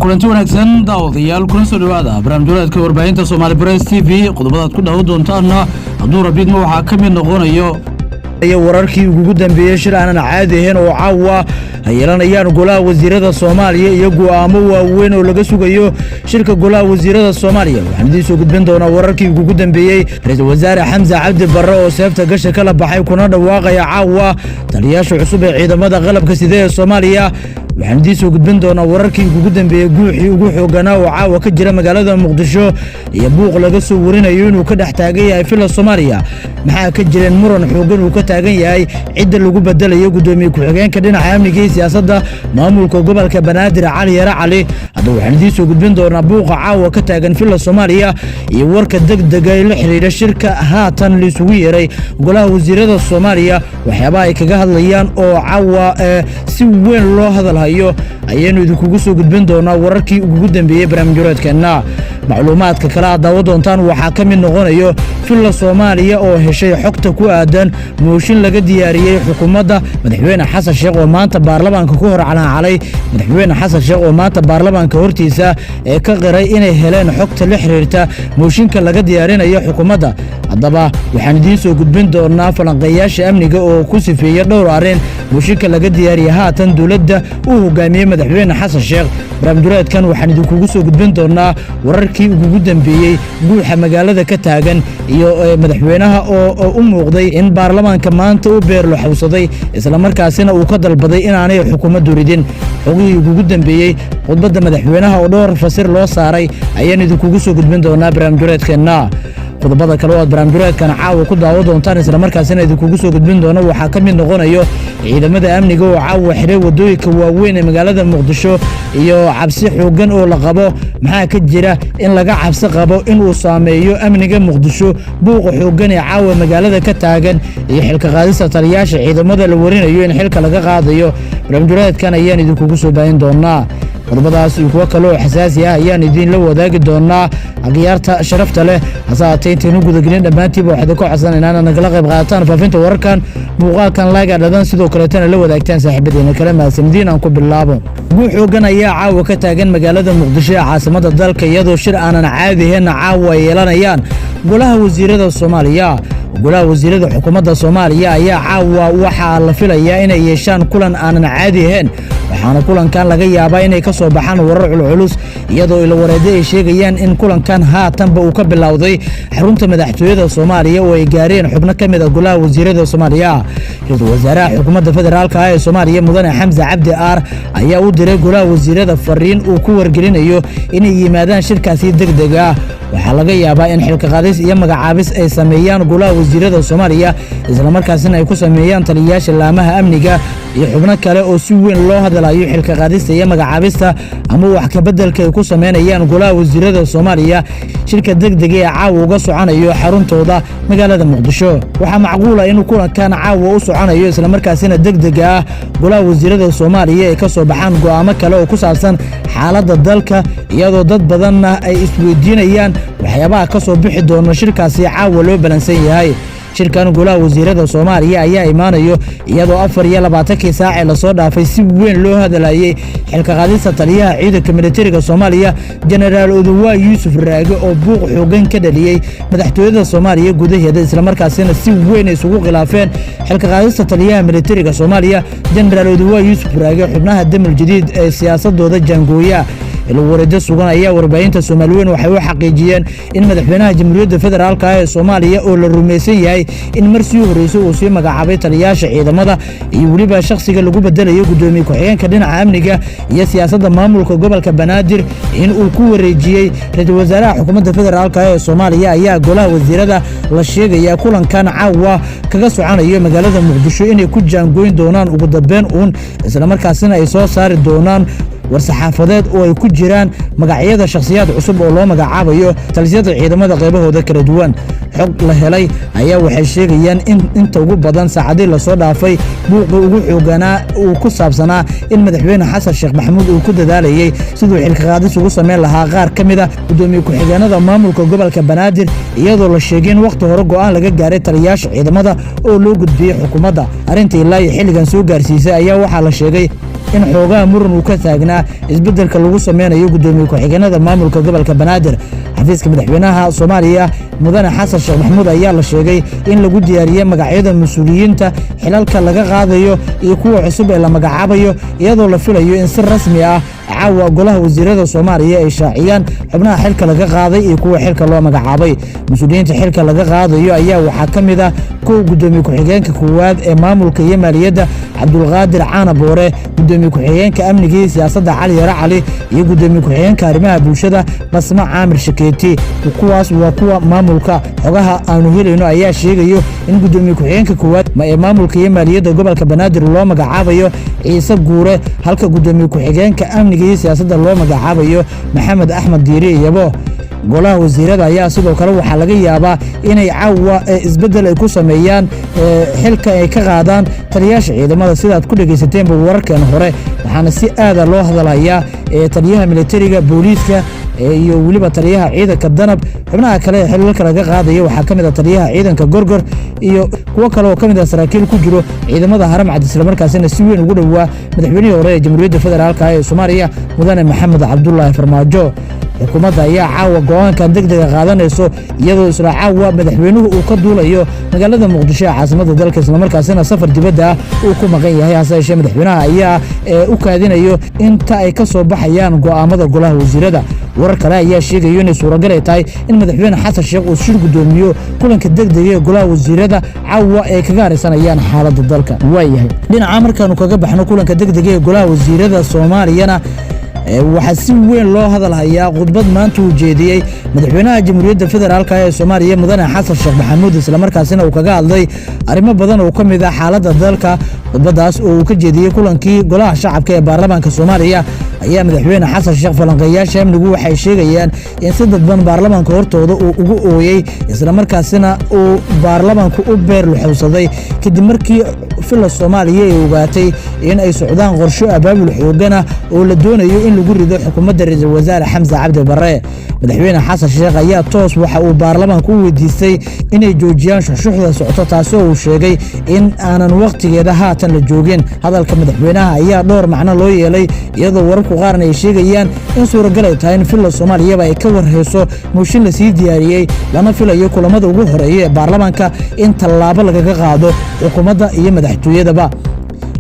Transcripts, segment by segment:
Kulanti wanaagsan, daawadayaal, kuna soo dhowaada barnaamijwareedka warbaahinta Soomaali Press TV. Qodobadaad ku daawan doontaanna, hadduu Rabiidma, waxaa ka mid noqonayo iyo wararkii ugu dambeeyey shir aanan caadi ahayn oo caawa ay yeelanayaan golaha wasiirada Soomaaliya iyo go'aamo waaweyn oo laga sugayo shirka golaha wasiirada Soomaaliya. Waxaan idiin soo gudbin doonaa wararkii ugu dambeeyey ra-iisul wasaare Xamse Cabdi Barre oo seefta gasha kala baxay kuna dhawaaqaya caawa taliyaasha cusub ee ciidamada qalabka sida ee Soomaaliya. Waxaan idiin soo gudbin doonaa wararkii ugu dambeeyey guuxii ugu xooganaa oo caawa ka jira magaalada Muqdisho iyo buuq laga soo warinayo inuu ka dhex taagan yahay Villa Soomaaliya. Maxaa ka jireen muran xoogan uu ka taagan yahay cidda lagu bedelayo gudoomiye ku-xigeenka dhinaca amniga iyo siyaasadda maamulka gobolka Banaadir, Cali Yare Cali? Hadda waxaan idiin soo gudbin doonaa buuqa caawa ka taagan Villa Soomaaliya iyo warka degdega ee la xiriira shirka haatan laisugu yeeray golaha wasiirada Soomaaliya. Waxyaabaha ay kaga hadlayaan oo caawa si weyn loo hadalhayo ayaynu idinkugu soo gudbin doonaa wararkii ugu dambeeyey barnaamijwareedkeenna. Macluumaadka kale aad daawo doontaan waxaa ka mid noqonayo Villa Soomaaliya oo heshay xogta ku aadan mooshin laga diyaariyey xukuumadda madaxweyne Xasan Sheekh oo maanta baarlamaanka ku hor calaancalay. Madaxweyne Xasan Sheekh oo maanta baarlamaanka hortiisa ee ka qiray inay heleen xogta la xiriirta mooshinka laga diyaarinayo xukuumadda. Haddaba waxaan idiin soo gudbin doonaa falanqeeyaasha amniga oo ku sifeeya dhowr arrin mooshinka laga diyaariyey haatan dowladda uu hogaamiyey madaxweyne Xasan Sheekh. Barnaamijwareedkan waxaan idinkugu soo gudbin doonaa wararkii ugu dambeeyey guuxa magaalada ka taagan iyo madaxweynaha oo u muuqday in baarlamaanka maanta u beerloxowsaday, islamarkaasina uu ka dalbaday inaanay xukuumaddu ridin. Xogihii ugu dambeeyey khudbadda madaxweynaha oo dhowr fasir loo saaray ayaan idinkugu soo gudbin doonaa barnaamijwareedkeenna. Qodobada kale oo aad barnaamijwareedkan caawa ku daawo doontaan, islamarkaasina idinkugu soo gudbin doono, waxaa ka mid noqonayo ciidamada amniga oo caawa xiray wadooyinka waaweyn ee magaalada Muqdisho iyo cabsi xooggan oo la qabo. Maxaa ka jira in laga cabsi qabo inuu saameeyo amniga Muqdisho buuqa xooggan ee caawa magaalada ka taagan iyo xilka qaadista taliyaasha ciidamada la warinayo in xilka laga qaadayo? Barnaamijwareedkan ayaan idinkugu soo baahin doonaa. Qodobadaas iyo kuwo kale oo xasaasi ah ayaan idiinla wadaagi doonaa, akhyaarta sharafta leh. Hase haatee, intaynu gudagelin, dhammaantiiba waxaad ka codsanayna inaad nagala qayb qaadataan faafinta wararkan, muuqaalkan like dhadhan, sidoo kaleetana la wadaagtaan saaxiibadeena kale. Mahadsandiin. Aan ku bilaabo. Guux xoogan ayaa caawa ka taagan magaalada Muqdisho ee caasimada dalka, iyadoo shir aanan caadi ahayn caawa ay yeelanayaan golaha wasiirada Soomaaliya. Golaha wasiirada xukuumadda Soomaaliya ayaa caawa waxaa la filayaa inay yeeshaan kulan aanan caadi ahayn, waxaana kulankan laga yaabaa inay ka soo baxaan warar culculus, iyadoo ilawareedyo ay sheegayaan in kulankan haatanba uu ka bilowday xarunta madaxtooyada Soomaaliya oo ay gaareen xubno ka mid a golaha wasiirada Soomaaliya. Ra-iisul wasaaraha xukuumadda federaalka ah ee Soomaaliya, mudane Xamse Cabdi Aar, ayaa u diray golaha wasiirada fariin uu ku wargelinayo inay yimaadaan shirkaasi deg deg ah. Waxaa laga yaabaa in xilka qaadis iyo magacaabis ay sameeyaan golaha wasiirada Soomaaliya, islamarkaasina ay ku sameeyaan taliyayaasha laamaha amniga iyo xubno kale oo si weyn loo hadlayo xilka qaadista iyo magacaabista ama wax kabeddelka ay ku sameynayaan golaha wasiirada Soomaaliya shirka degdega ee caawa uga soconayo xaruntooda magaalada Muqdisho. Waxaa macquula inuu kulankan caawa u soconayo, islamarkaasina degdega ah, golaha wasiirada Soomaaliya ay ka soo baxaan go'aamo kale oo ku saabsan xaaladda dalka, iyadoo dad badanna ay isweydiinayaan waxyaabaha ka soo bixi doono shirkaasi caawa loo balansan yahay. Shirkan golaha wasiirada Soomaaliya ayaa imaanayo iyadoo 24-kii saacee lasoo dhaafay si weyn loo hadlayay xilka qaadista taliyaha ciidanka militariga Soomaaliya, Jenaraal Odowaa Yuusuf Raage, oo buuq xoogan ka dhaliyey madaxtooyada Soomaaliya gudaheeda, islamarkaasina si weyn isugu khilaafeen xilka qaadista taliyaha militariga Soomaaliya, Jenaraal Odowaa Yuusuf Raage, xubnaha Damul Jadiid ee siyaasadooda jaangooya. Ilwareedyo sugan ayaa warbaahinta Soomaaliweyn waxay u xaqiijiyeen in madaxweynaha Jamhuuriyadda Federaalka ah ee Soomaaliya, oo la rumaysan yahay in mar sii horreysay uu sii magacaabay taliyayaasha ciidamada iyo weliba shakhsiga lagu bedelayo gudoomiye ku-xigeenka dhinaca amniga iyo siyaasadda maamulka gobolka Banaadir, in uu ku wareejiyey ra-iisul wasaaraha xukuumadda federaalka ah ee Soomaaliya, ayaa golaha wasiirada la sheegaya kulankan caawa kaga soconayo magaalada Muqdisho inay ku jaangoyn doonaan ugu dambeyn uun, islamarkaasina ay soo saari doonaan war-saxaafadeed oo ay ku jiraan magacyada shakhsiyaad cusub oo loo magacaabayo talisyada ciidamada qaybahooda kala duwan. Xog la helay ayaa waxay sheegayaan in inta ugu badan saacadii lasoo dhaafay buuqii ugu xooganaa uu ku saabsanaa in madaxweyne Xasan Sheekh Maxamuud uu ku dadaalayey siduu xilka qaadis ugu sameyn lahaa qaar ka mid a gudoomiye ku-xigeenada maamulka gobolka Banaadir, iyadoo la sheegay in wakhti hore go'aan laga gaaray taliyayaasha ciidamada oo loo gudbiyey xukuumadda. Arrinta ilaa iyo xilligan soo gaarsiisay ayaa waxaa la sheegay In xoogaha muran uu ka taagnaa isbeddelka lagu sameynayo guddoomiye ku-xigeenada maamulka gobolka Banaadir. Xafiiska madaxweynaha Soomaaliya, Mudane Xasan Sheekh Maxamuud, ayaa la sheegay in lagu diyaariyey magacyada mas-uuliyiinta xilalka laga qaadayo iyo kuwa cusub ee la magacaabayo, iyadoo la filayo in si rasmi ah caawa golaha wasiirada Soomaaliya ay shaaciyaan xubnaha xilka laga qaaday iyo kuwa xilka loo magacaabay. Mas-uuliyiinta xilka laga qaadayo ayaa waxaa ka mid ah kuwa gudoomiye ku-xigeenka koowaad ee maamulka iyo maaliyadda, Cabdulqaadir Caana Boore, gudoomiye ku-xigeenka amniga iyo siyaasadda, Cali Yare Cali, iyo gudoomiye ku-xigeenka arrimaha bulshada, Basma Caamir Shakeeti. Kuwaas waa kuwa maamulka. Xogaha aanu helayno ayaa sheegayo in gudoomiye ku-xigeenka koowaad ee maamulka iyo maaliyadda gobolka Banaadir loo magacaabayo Ciise Guure, halka gudoomiye ku-xigeenka amniga iyo siyaasadda loo magacaabayo Maxamed Axmed Diiri Iyabo. Golaha wasiirada ayaa sidoo kale waxaa laga yaabaa inay caawa isbeddel ay ku sameeyaan, xilka ay ka qaadaan taliyaasha ciidamada, sidaad ku dhegaysateenba wararkeen hore. Waxaana si aada loo hadalhayaa taliyaha militariga, booliiska iyo weliba taliyaha ciidanka Danab. Xubnaha kale ee xilalka laga qaadayo waxaa ka mid ah taliyaha ciidanka Gorgor iyo kuwo kale oo ka mid ah saraakiil ku jiro ciidamada Haramcad, islamarkaasina si weyn ugu dhowaa madaxweynihii hore ee Jamhuuriyadda Federaalka ee Soomaaliya, Mudane Maxamed Cabdulaahi Farmaajo. Xukuumadda ayaa caawa go'aankan deg dega qaadanayso, iyadoo isla caawa madaxweynuhu uu ka duulayo magaalada Muqdisho ee caasimada dalka, islamarkaasina safar dibadda ah uu ku maqan yahay. Hase yeeshee, madaxweynaha ayaa u kaadinayo inta ay ka soo baxayaan go'aamada golaha wasiirada. Warar kale ayaa sheegayo inay suuragal ay tahay in Madaxweyne Xasan Sheekh uu shir gudoomiyo kulanka degdega ee golaha wasiirada caawa ay kaga harisanayaan xaaladda dalka. Waayahay, dhinaca markaanu kaga baxno kulanka degdega ee golaha wasiirada Soomaaliyana, waxaa si weyn loo hadal hayaa khudbad maanta uu jeediyey madaxweynaha Jamhuuriyadda Federaalka ee Soomaaliya, Mudane Xasan Sheekh Maxamuud, islamarkaasina uu kaga hadlay arrimo badan oo ka mid ah xaaladda dalka. Khudbadaas oo uu ka jeediyey kulankii golaha shacabka ee baarlamaanka Soomaaliya ayaa madaxweyne Xasan Sheekh, falanqeeyaasha amnigu waxay sheegayaan in si dadban baarlamaanka hortooda uu ugu ooyey, islamarkaasina uu baarlamaanku u beer luxowsaday, kadib markii Villa Soomaaliya ay ogaatay in ay socdaan qorsho abaabul xoogana oo la doonayo in lagu rido xukuumadda ra-iisul wasaare Xamse Cabdi Barre. Madaxweyne Xasan Sheekh ayaa toos waxa uu baarlamaanku u weydiistay inay joojiyaan shuxshuxda socoto, taasi oo uu sheegay in aanan wakhtigeeda haatan la joogin. Hadalka madaxweynaha ayaa dhowr macno loo yeelay, iyadoo wararku qaarna ay sheegayaan in suuragal ay tahay in Villa Soomaaliyaba ay ka warhayso mooshin lasii diyaariyey, lana filayo kulamada ugu horeeya ee baarlamaanka in tallaabo lagaga qaado xukuumadda iyo madaxtooyadaba.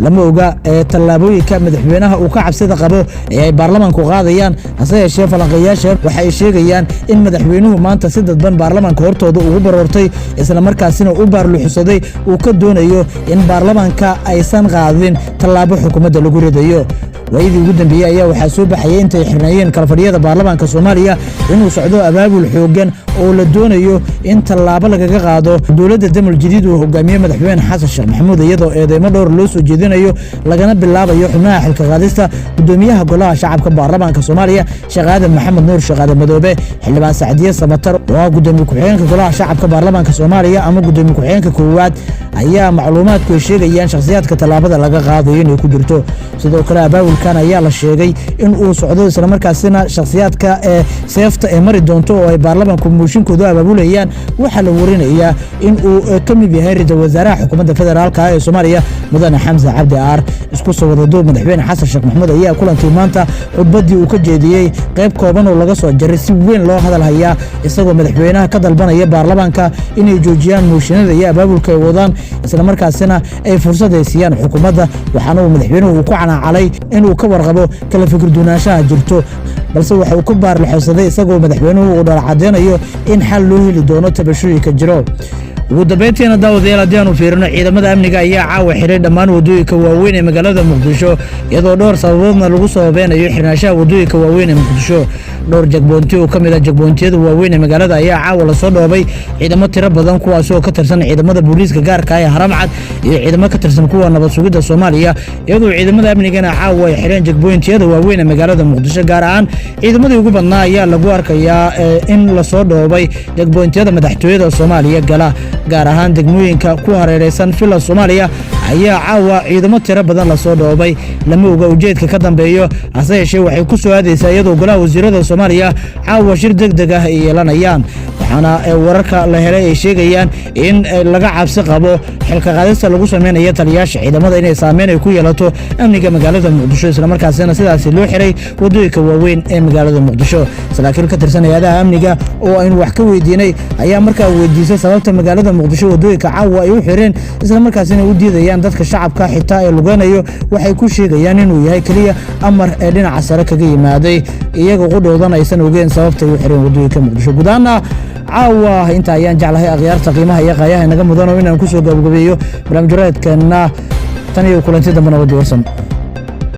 Lama oga ee tallaabooyinka madaxweynaha uu ka cabsida qabo ee ay baarlamaanku qaadayaan. Hase yeeshee, falanqeeyaasha waxay sheegayaan in madaxweynuhu maanta si dadban baarlamaanka hortooda ugu baroortay, islamarkaasina u baarluxusaday, uu ka doonayo in baarlamaanka aysan qaadin tallaabo xukuumadda lagu ridayo. Waayadii ugu dambeeyey ayaa waxaa soo baxayay, intay xirnaayeen kalfadhiyada baarlamaanka Soomaaliya, inuu socdo abaabul xooggan oo la doonayo in tallaabo lagaga qaado dowladda Damul Jadiid uu hogaamiye madaxweyne Xasan Sheekh Maxamuud, iyadoo eedeymo dhowr loo soo jeedinayo, lagana bilaabayo xubnaha xilka qaadista: gudoomiyaha golaha shacabka baarlamaanka Soomaaliya, Sheekh Aadan Maxamed Nuur, Sheekh Aadan Madoobe, xildhibaan Sacdiye Samatar oo ah gudoomiye ku-xigeenka golaha shacabka baarlamaanka Soomaaliya ama gudoomiye ku-xigeenka koowaad, ayaa macluumaadku ay sheegayaan shakhsiyaadka tallaabada laga qaadayo inay ku jirto. Sidoo kale, abaabulkan ayaa la sheegay in uu socdo, islamarkaasina shakhsiyaadka ee seefta ee mari doonto oo ay baarlamaanku mooshinkoodu abaabulayaan waxaa la warinayaa in uu ka mid yahay ra-iisul wasaaraha xukuumadda federaalka ee Soomaaliya, Mudane Xamse Cabdi Aar. Isku soo wadaduub, madaxweyne Xasan Sheekh Maxamuud ayaa kulankii maanta khudbaddii uu ka jeediyey qayb kooban oo laga soo jaray si weyn loo hadal hayaa, isagoo madaxweynaha ka dalbanaya baarlamaanka inay joojiyaan mooshinada iyo abaabulka ay wadaan, islamarkaasina ay fursad ay siiyaan xukuumadda. Waxaana uu madaxweynuhu uu ku calaacalay inuu ka warqabo kala fikir duwanaanshaha jirto, balse waxa uu ku baarlaxowsaday, isagoo madaxweynuhu uu dhalacadeynayo, in xal loo heli doono tabashooyinka jiro. Ugu dambeyntiina, daawadayaal, haddii aanu fiirino, ciidamada amniga ayaa caawa xiray dhammaan waddooyinka waaweyn ee magaalada Muqdisho, iyadoo dhowr sababoodna lagu sababeynayo xirnaanshaha waddooyinka waaweyn ee Muqdisho. Dhowr checkpoint oo ka mid ah checkpointiyada waaweyn ee magaalada ayaa caawa lasoo dhoobay ciidamo tiro badan, kuwaas oo ka tirsan ciidamada booliiska gaarka ah ee Haramcad iyo ciidamo ka tirsan kuwa nabad sugidda Soomaaliya, iyadoo ciidamada amnigana caawa ay xireen checkpointiyada waaweyn ee magaalada Muqdisho. Gaar ahaan ciidamadii ugu badnaa ayaa lagu arkayaa in lasoo dhoobay checkpointiyada madaxtooyada Soomaaliya gala. Gaar ahaan degmooyinka ku hareeraysan Villa Soomaaliya ayaa caawa ciidamo tiro badan lasoo dhoobay. Lama oga ujeedka ka dambeeyo, hase yeeshee waxay ku soo aadaysaa iyadoo golaha wasiirada Soomaaliya caawa shir deg deg ah ay yeelanayaan, waxaana wararka la helay ay sheegayaan in laga cabsi qabo xilka qaadista lagu sameynaya taliyaasha ciidamada inay saameyn ay ku yeelato amniga magaalada Muqdisho, islamarkaasina sidaasi loo xiray wadooyinka waaweyn ee magaalada Muqdisho. Saraakiil ka tirsan hay-adaha amniga oo aynu wax ka weydiinay ayaa markaa weydiisay sababta magaalada Muqdisho wadooyinka caawa ay u xireen, islamarkaasina u diidayaan dadka shacabka xitaa ee lugeynayo. Waxay ku sheegayaan inuu yahay keliya amar ee dhinaca sare kaga yimaaday, iyaga qudhoodan aysan ogeen sababtay u xireen wadooyinka Muqdisho. Gudaana caawa inta ayaan jeclahay, akhyaarta qiimaha iyo qaayaha inaga mudano, inaan kusoo gabagabeeyo barnaamijyareedkeena. Tan iyo kulanti dambe, nabadi warsan.